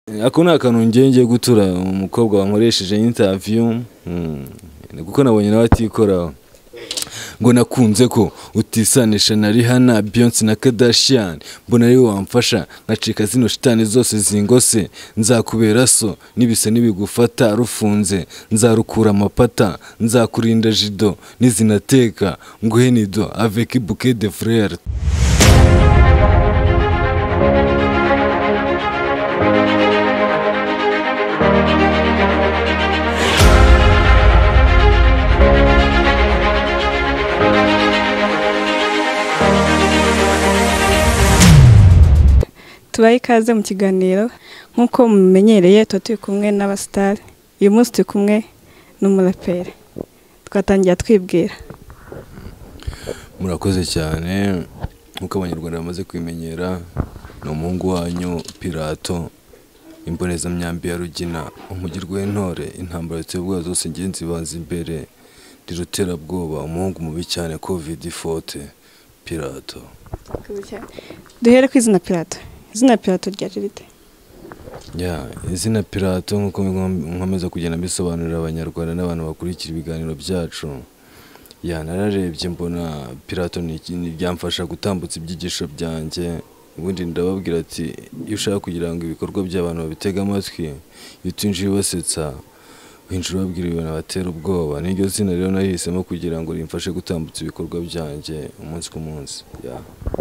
Ako ni akantu ngiye gutura umukobwa wankoresheje interview, kuko nabonye nawe atikoraho. Ngo nakunze ko utisanisha na Rihanna, Beyonce na Kardashian, mbona ari wowe wamfasha nkacika zino shitani zose zingose, nzakubera so nibise nibigufata rufunze, nzarukura amapata, nzakurinda jido nizinateka, nguhe nido avec bouquet de fleurs. Tubaye ikaze mu kiganiro nk'uko mumenyereye, tuba turi kumwe n'abasitari. Uyu munsi turi kumwe n'umuraperi, twatangira twibwira. Murakoze cyane. Nk'uko abanyarwanda bamaze kwimenyera, ni umuhungu wanyu Pirato, imbonezamyambi ya Rugina, umugirwa w'intore, intambara ziteye ubwoba zose ngenzi zibanza imbere, ndi ruterabwoba, umuhungu mubi cyane, covid forte, Pirato. Duhere ku izina Pirato. Izina Pirato ryaje rite? Ya, izina Pirato nk'uko nkomeza kugenda mbisobanurira abanyarwanda n'abantu bakurikira ibiganiro byacu, ya nararebye mbona Pirato ni ryamfasha gutambutsa ibyigisho byanjye. Ubundi ndababwira ati iyo ushaka kugira ngo ibikorwa by'abantu babitege amatwi, iyo utinjiye ubasetsa, winjira ubabwira ibintu batera ubwoba. Niryo zina rero nahisemo kugira ngo rimfashe gutambutsa ibikorwa byanjye umunsi ku munsi. Ya.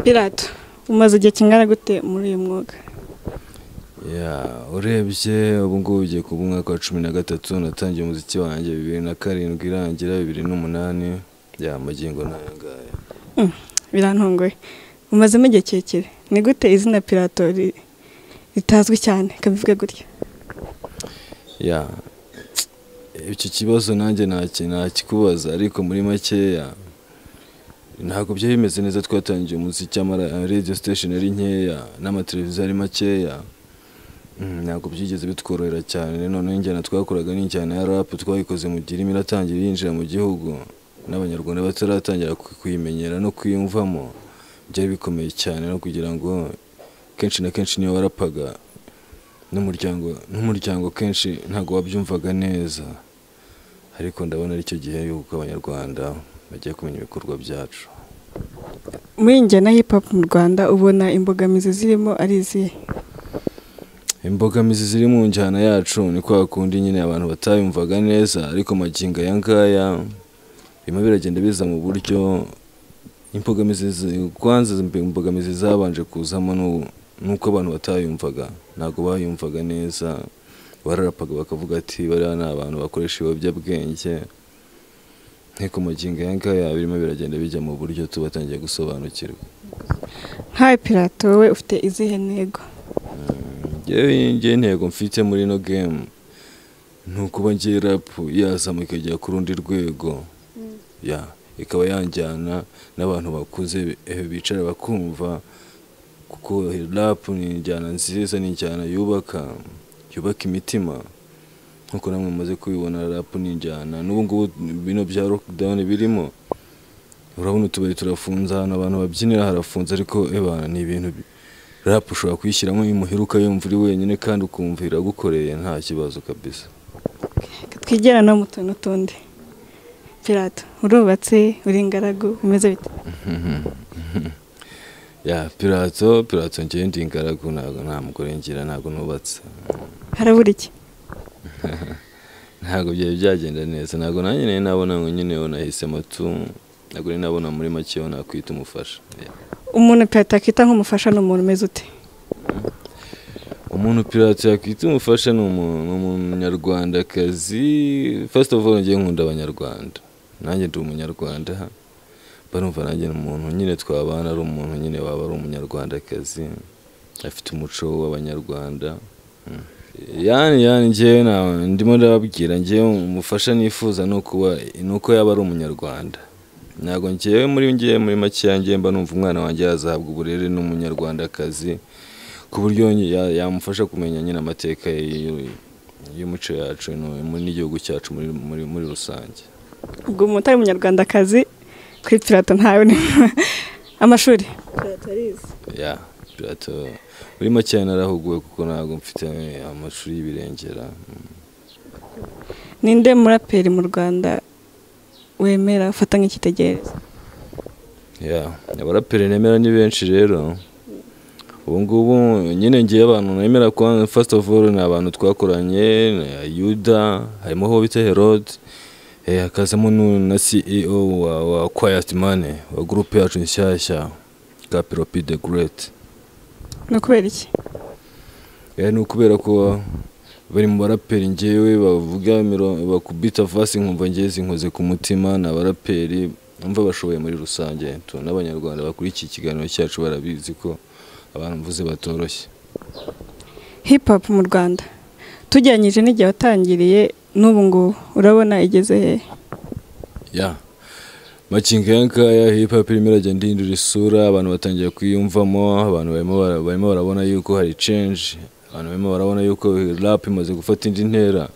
Pirato, umaze igihe kingana gute muri uyu mwuga? Ya, urebye ubu ngubu ugiye kuba umwaka wa 13, natangiye umuziki wanjye 2007 irangira 2008, ya magingo n'aya ngaya. Birantunguye. Umazemo igihe kirekire. Ni gute izina Pirato ritazwi cyane kabivuge gutya? Ya, iki kibazo nanjye nakikubaza, ariko muri makeya ntabwo byari bimeze neza. Twatangiye umuziki ama radio station ari nkeya n'amateleviziyo ari makeya, ntabwo byigeze bitworohera cyane. Noneho injyana twakoraga ni injyana ya rap, twayikoze mu gihe irimo iratangira yinjira mu gihugu, n'abanyarwanda bataratangira kuyimenyera no kuyumvamo. Byari bikomeye cyane, no kugira ngo kenshi na kenshi niyo warapaga n'umuryango kenshi ntabwo wabyumvaga neza. Ariko ndabona aricyo gihe yuko abanyarwanda bagiye kumenya ibikorwa byacu. Muri njyana hip hop mu Rwanda ubona imbogamizi zirimo ari izihe? Imbogamizi ziri mu njyana yacu ni kwa kundi nyine abantu batayumvaga neza, ariko magingo aya ngaya birimo biragenda biza mu buryo. Imbogamizi kwanza, imbogamizi zabanje kuzamo nuko abantu batayumvaga, ntabwo bayumvaga neza, bararapaga bakavuga ati bariya ni abantu bakoresha ibiyobyabwenge. Ariko magingo aya ngaya birimo biragenda bijya mu buryo, tubatangiye gusobanukirwa. Nkawe Pirato, wowe ufite izihe ntego? Njyewe intego mfite muri ino game ni ukuba ngiye rap yazamuka ikagera ku rundi rwego, ya ikaba yanjyana n'abantu bakuze bicara bakumva, kuko rap ni injyana nziza, ni injyana yubaka imitima. Nkuko namwe mumaze kubibona, rap ni injyana n'ubu ngubu bino bya lockdown birimo, urabona utubari turafunze, ahantu abantu babyinira harafunze, ariko ebana ni ibintu rap ushobora kuyishyiramo imuhira ukayumva uri wenyine kandi ukumva iragukoreye nta kibazo kabisa. Twigera no mu tuntu tundi. Pirato, urubatse, uri ingaragu, bimeze bite? Ya, Pirato ngiye ndi ingaragu, ntabwo nta mugore ngira, ntabwo nubatse. Harabura iki? Ntabwo byari byagenda neza, ntabwo nanjye nari nabona ngo nyine nahisemo tu, ntabwo nari nabona muri make nakwita umufasha. Umuntu Pirato akita nk'umufasha ni umuntu umeze ute? Umuntu Pirato yakwita umufasha ni umunyarwandakazi. First of all, ngiye nkunda abanyarwanda, nanjye ndi umunyarwanda, barumva nanjye ni umuntu nyine twabana ari umuntu nyine waba ari umunyarwandakazi, afite umuco w'abanyarwanda. Yani njyewe ndimo ndababwira, njyewe umufasha nifuza nuko yaba ari umunyarwanda. Ntabwo njyewe muri make yanjye mba numva umwana wanjye yazahabwa uburere n'umunyarwandakazi, ku buryo yamufasha kumenya nyine amateka y'umuco yacu n'igihugu cyacu muri rusange. Ubwo umuntu utari umunyarwandakazi kuri Pirato ntawe. Amashuri Pirato arize? Ya, Pirato muri make narahuguwe kuko ntabwo mfite amashuri y'ibirengera. Ninde muraperi mu Rwanda wemera ufata nk'icyitegererezo? Yeah, abaraperi nemera ni benshi rero. Ubu ngubu nyine ngiye abantu nemera kwa first of all ni abantu twakoranye, Yuda, harimo ho bita Herod, hakazamo na CEO wa Quiet Money wa groupe yacu nshyashya Kapiro P the Great. Ni ukubera iki? Ni ukubera ko bari mu baraperi ngewe bavuga bakubita vasi nkumva ngewe zinkoze ku mutima. Ni abaraperi numva bashoboye muri rusange, n'abanyarwanda bakuri iki kiganiro cyacu barabizi ko abantu mvuze batoroshye. Hip hop mu Rwanda tujyanyije n'igihe watangiriye n'ubu ngubu urabona igeze hehe? Ya makinga yankaya hip hop irimo iragenda ihindura isura, abantu batangiye kwiyumvamo, abantu barimo barabona yuko hari change, abantu barimo barabona yuko rap imaze gufata indi ntera.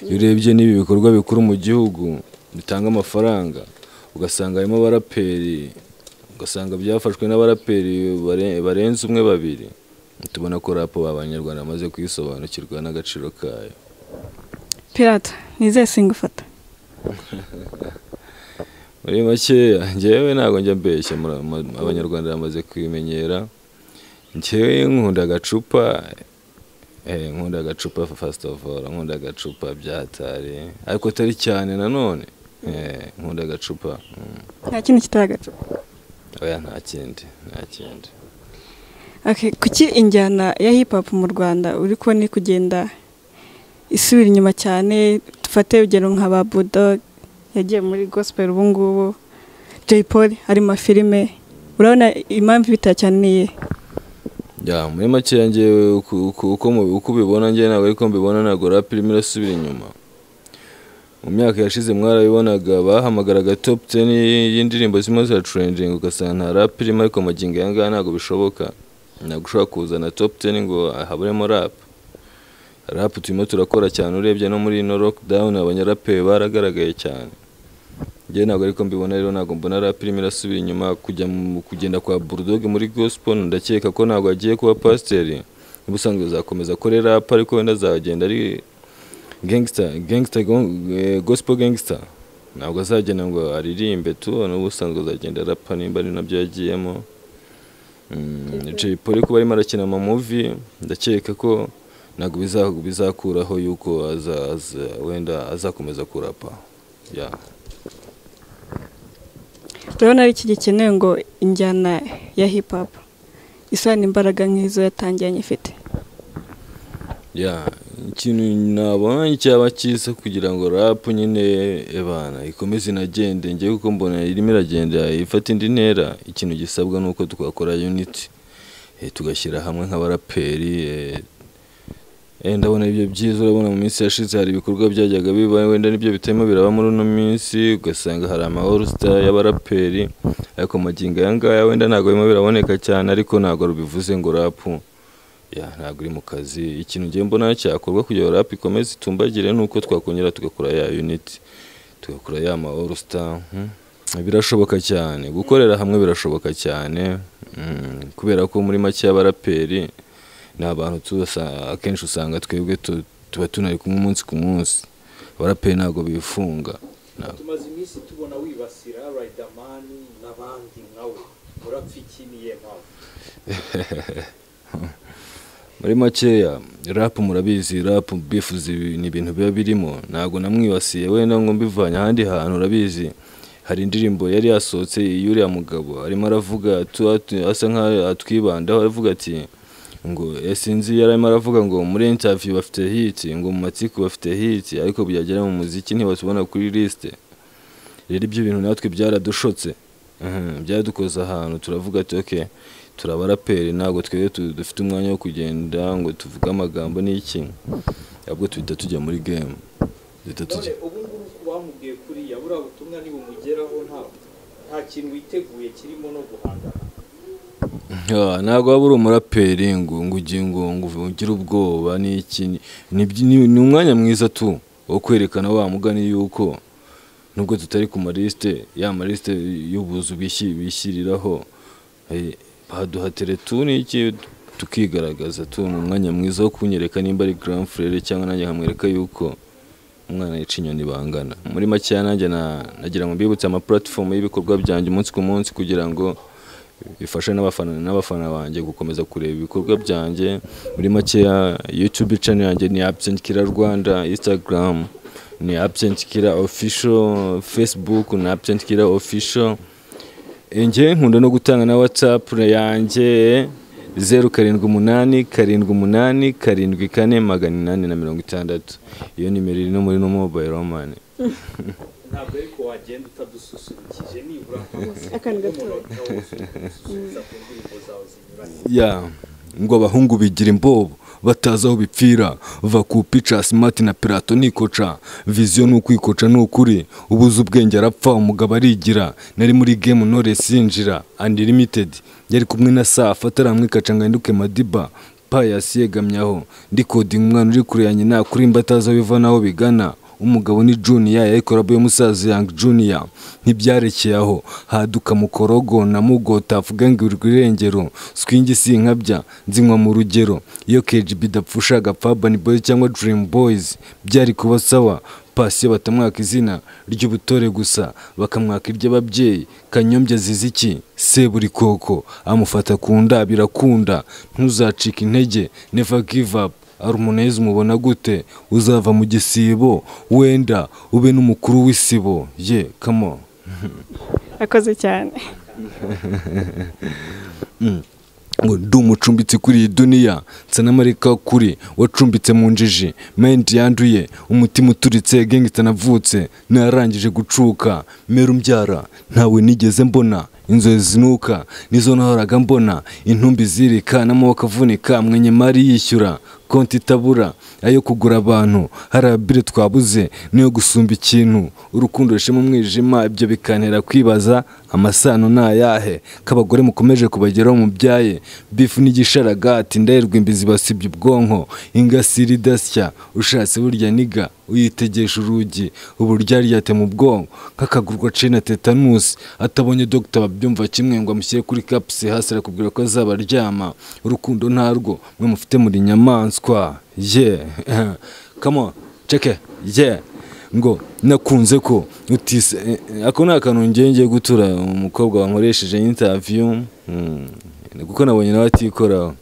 Iyo urebye n'ibi bikorwa bikuru mu gihugu bitanga amafaranga, ugasanga harimo abaraperi, ugasanga byafashwe n'abaraperi barenze umwe babiri, tubona ko rap abanyarwanda bamaze kuyisobanukirwa n'agaciro kayo. Pirato, nizeye singufata. Muri makeya njyewe ntabwo njya mbeshya, abanyarwanda bamaze kubimenyera. Njyewe nkunda agacupa, nkunda agacupa first of all, nkunda agacupa byatari, ariko atari cyane nanone. Nkunda agacupa. Nta kindi kitari agacupa? Oya, nta kindi, nta kindi. Okay, kuki injyana ya hip hop mu Rwanda uri kubona iri kugenda isubira inyuma cyane? Dufate urugero nka ba Bulldog yagiye muri gospel ubu ngubu, Jay Polly ari mu mafilime, urabona impamvu ibitera cyane ni iyihe? Ya, muri makeya njyewe uko ubibona njyewe ntabwo ariko mbibona, ntabwo rap irimo irasubira inyuma. Mu myaka yashize mwarabibonaga, bahamagaraga top 10 y'indirimbo zirimo za trending ugasanga nta rap irimo, ariko magingo aya ngaya ntabwo bishoboka. Ntabwo ushobora kuzana top 10 ngo haburemo rap. Rap turimo turakora cyane, urebye no muri ino lockdown abanyaraperi baragaragaye cyane. Njyewe ntabwo ariko mbibona rero, ntabwo mbona rap irimo irasubira inyuma. Kujya kugenda kwa Bulldog muri gospel, ndakeka ko ntabwo agiye kuba pasiteri, ubusanzwe azakomeza akore rap, ariko wenda azagenda ari gangster, gangster, gospel gangster. Ntabwo azagenda ngo aririmbe tu, n'ubusanzwe azagenda rapa nimba ari nabyo yagiyemo. Jay Polly kuba arimo arakina ama movie, ndakeka ko ntabwo bizakuraho yuko wenda azakomeza kurapa. Yeah. Urabona ari iki gikenewe ngo injyana ya hip hop isana imbaraga nk'izo yatangiranye ifite? Ya, ikintu nabona cyaba cyiza kugira ngo rap nyine ebana ikomeze inagende, njye kuko mbona irimo iragenda ifata indi ntera, ikintu gisabwa nuko twakora unity, tugashyira hamwe nk'abaraperi. Ndabona ibyo byiza. Urabona mu minsi yashize hari ibikorwa byajyaga biba, wenda nibyo bitarimo biraba muri uno minsi, ugasanga hari ama all star y'abaraperi, ariko magingo aya ngaya wenda ntabwo birimo biraboneka cyane, ariko ntabwo bivuze ngo rap ya ntabwo iri mu kazi. Ikintu ngiye mbona cyakorwa kugira ngo rap ikomeze itumbagire nuko twakongera tugakora ya unity, tugakora ya ma all star. Birashoboka cyane, gukorera hamwe birashoboka cyane, kubera ko muri make y'abaraperi ni abantu akenshi usanga twebwe tuba tunari kumwe umunsi ku munsi. Abaraperi ntabwo bifunga. Tumaze iminsi tubona wibasira Riderman n'abandi nkawe, murapfa iki, niye mpamvu? Muri makeya rap murabizi, rap beef ni ibintu biba birimo. Ntabwo namwibasiye wenda ngo mbivanye ahandi hantu. Urabizi hari indirimbo yari yasohotse y'uriya mugabo arimo aravuga asa nkaho atwibandaho, aravuga ati ngo sinzi, yari arimo aravuga ngo muri interview bafite hit, ngo mu matsiko bafite hit, ariko byagera mu muziki ntibatubona kuri liste. Rero ibyo bintu natwe byaradushotse, byaradukoze ahantu turavuga ati okay, turabaraperi, ntabwo twebwe dufite umwanya wo kugenda ngo tuvuge amagambo n'iki, ahubwo tuhita tujya muri game. None ubu ngubu bamubwiye kuriya buriya butumwa ntibumugeraho, nta kintu witeguye kirimo no guhangana? Ntabwo waba uri umuraperi ngo ugire ubwoba n'iki. Ni umwanya mwiza tu wo kwerekana wa mugani yuko nubwo tutari ku maliste, ya maliste y'ubuzu bishyiriraho, baduha teretu n'iki, Tukigaragaza tubona umwanya mwiza wo kunyereka nimba ari grand frère, cyangwa nanjye nkamwereka yuko umwana yica inyoni bangana. Muri make nanjye nagira ngo mbibutse ama platform y'ibikorwa byanjye umunsi ku munsi, kugira ngo bifashe n'abafana banjye gukomeza kureba ibikorwa byanjye. Muri make YouTube channel yanjye ni Absent Killer Rwanda, Instagram ni Absent Killer Official, Facebook ni Absent Killer Official. Njye nkunda no gutanga na WhatsApp yanjye 078 78 74 860. Iyo nimero iri no muri no mobile money. Ntabwo ariko wagenda utadususurukije nibura akantu gato. Ya ngo abahungu bigira imbobo batazi aho bipfira, va ku pica smart na pirato nikoca, vision nukwikoca nukuri, ubuze ubwenge arapfa umugabo arigira. Nari muri game nore sinjira unlimited, yari kumwe na Safa ataramwikaca ngo ahinduke Madiba. Pius yegamyaho ndi coding umwana uri kure ya nyina, kuri imbataza biva naho bigana. Umugabo ni Junior yayikora boye musaza Young Junior, ntibyarekeye aho haduka mukorogo na mugota avuga ngo irengero swingi sinkabya nzinywa mu rugero. Iyo KGB dapfusha agapfa Urban Boys cyangwa Dream Boys byari kuba sawa. Pasi batamwaka izina ry'ubutore gusa bakamwaka iry'ababyeyi. Kanyombya ziziki Seburikoko amufata ku nda birakunda, ntuzacika intege, never give up. Arumuneza umubona gute uzava mu gisibo wenda ube n'umukuru w'isibo. Ye come on. Akoze cyane. Ngo ndi umucumbitsi kuri iyi duniya, nsa n'amarika kuri wacumbitse mu njiji, mind yanduye, umutima uturitse, gang itanavutse, narangije gucuka, mera umbyara ntawe nigeze mbona, inzozi zinuka nizo nahoraga mbona, intumbi zirika n'amaboko avunika, mwenye mari yishyura konti itabura ayo kugura abantu, hari abire twabuze niyo gusumba ikintu, urukundo rushema umwijima, ibyo bikantera kwibaza amasano nayahe k'abagore mukomeje kubageraho mubyaye, bifu n'igisharagati ndahirwa imbizi basibye ubwonko, ingasiri idasya ushatse burya niga uyitegesha urugi uburyaryate mu bwonko nk'akagurwa cena tetanus, atabonye doctor babyumva kimwe ngo amushyire kuri capsi hasi arakubwira ko azaba aryama. Urukundo ntarwo mwe mufite muri nyamaswa. Yeah come on check it. Yeah ngo nakunze ko utise ako ni akantu ngiye gutura umukobwa wankoresheje interview, kuko nabonye nawe atikoraho.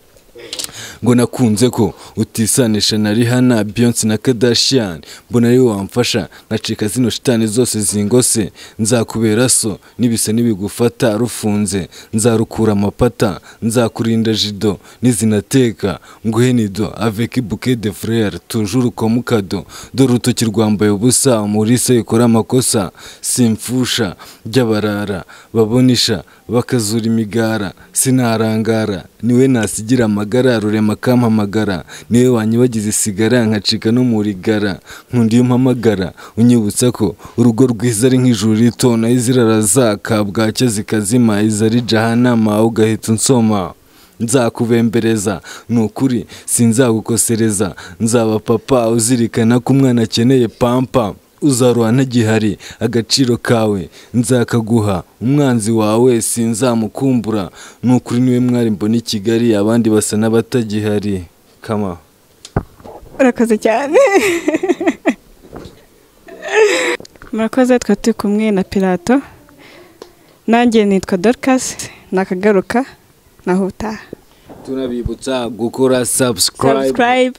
Ngo nakunze ko utisanisha na Rihanna, Beyonce na Kardashian, mbona ari wamfasha nkacika zino shitani zose zingose, nzakubera so nibise nibigufata rufunze, nzarukura amapata, nzakurinda jido nizinateka, nguhe nido avec bouquet de fleurs toujours comme cadeau, dore urutoki rwambaye ubusa umurisa ikora amakosa, simfusha by'abarara babonisha bakazura imigara, sinarangara niwe nasigira amagara, rurema kampamagara niwe wanyibagize isigara nkacika no murigara, nkunda iyo mpamagara unyibutsa ko urugo rwiza ari nk'ijuru rito, nayo izirarazaka bwacyo zikazima, izari jahanama ugahita unsoma. Nzakubembereza nukuri sinzagukosereza, nzaba papa uzirikana ko umwana akeneye pampa, uzaruha ntagihari agaciro kawe nzakaguha, umwanzi wawe sinzamukumbura, nukuri niwe mwari mbona i Kigali abandi basa n'abatagihari. Kama urakoze cyane. Murakoze, twa turi kumwe na Pilato, nanjye nitwa Dorcas, nakagaruka naho utaha. Tunabibutsa gukora subscribe.